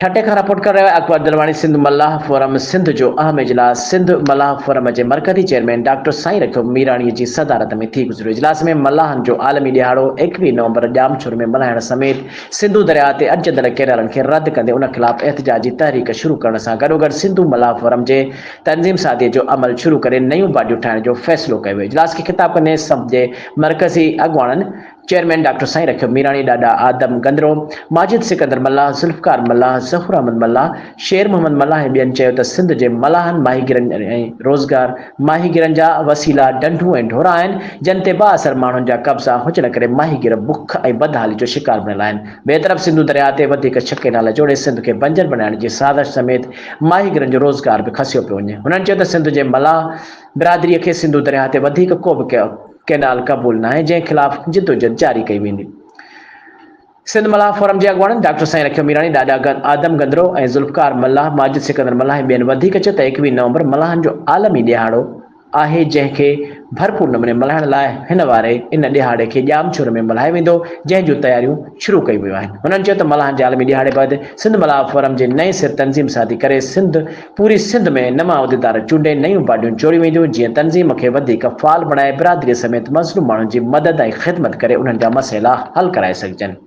ٺٽي کان رپورٽ ڪري رهيو آهي اڪبر دلواڻي سنڌ ملاح فورم سنڌ جو اهم اجلاس سنڌ ملاح فورم جي مرڪزي چيئرمين ڊاڪٽر سائين رکيو ميراڻي جي صدارت ۾ ٿي گذريو اجلاس ۾ ملاحن جو عالمي ڏهاڙو 21 نومبر ڄامشوري ۾ ملهائڻ سميت سنڌو درياء تي اڏجندڙ ڪئنالن کي رد ڪندي ان خلاف احتجاجي تحريڪ شروع ڪرڻ سان گڏوگڏ سنڌو ملاح فورم جي تنظيم سازي جو عمل شروع ڪري نيون باڊيون ٺاهڻ جو فيصلو ڪيو ويو اجلاس کي خطاب ڪندي سمپ جي مرڪزي اڳواڻن چيئرمين ڊاڪٽر سائين رکيو ميراڻي، ڏاڏا آدم گندرو، ماجد سڪندر ملاح، ذوالفقار ملاح، ظهور احمد ملاح، شير محمد ملاح ۽ ٻين چيو ته سنڌ جي ملاحن، ماهيگيرن ۽ روزگار ماهيگيرن جا وسيلا ڍنڍون ۽ ڍورا آهن، جن تي بااثر ماڻهن جا قبضا هجڻ ڪري ماهيگير بک ۽ بدحالي جو شڪار بڻيل آهن. ٻئي طرف سنڌو درياهه تي وڌيڪ ڇهه ڪئنال جوڙي سنڌ کي بنجر بڻائڻ جي سازش سميت ماهيگيرن جو روزگار به کسيو پيو وڃي. هنن چيو ته سنڌ جي ملاح برادري کي سنڌو درياهه تي وڌيڪ ڪو به ڪئنال قبول ناهي جنهن خلاف جدوجھد جاري ڪئي ويندي. سنڌ ملاح فورم جي اڳواڻن ڊاڪٽر سائين رکيو ميراڻي، ڏاڏا آدم گندرو ۽ ذوالفقار ملاح، ماجد سڪندر ملاح ۽ ٻين وڌيڪ چيو ته 21 نومبر ملاحن جو عالمي ڏهاڙو آهي جنهن کي ڀرپور نموني ملهائڻ لاء هن واري ان ڏهاڙي کي ڄامشوري ۾ ملهايو ويندو جنهن جون تياريون شروع ڪيون ويون آهن. هنن چيو ته ملاحن جي عالمي ڏهاڙي بعد سنڌ ملاح فورم جي نئين سر تنظيم سازي ڪري سنڌ پوري سنڌ ۾ نوان عهديدار چونڊي نيون باڊيون جوڙيون وينديون جيئن تنظيم کي وڌيڪ فعال بڻائي برادري سميت مظلوم ماڻهن جي مدد ۽ خدمت ڪري انهن جا مسئلا حل ڪرائي سگهجن.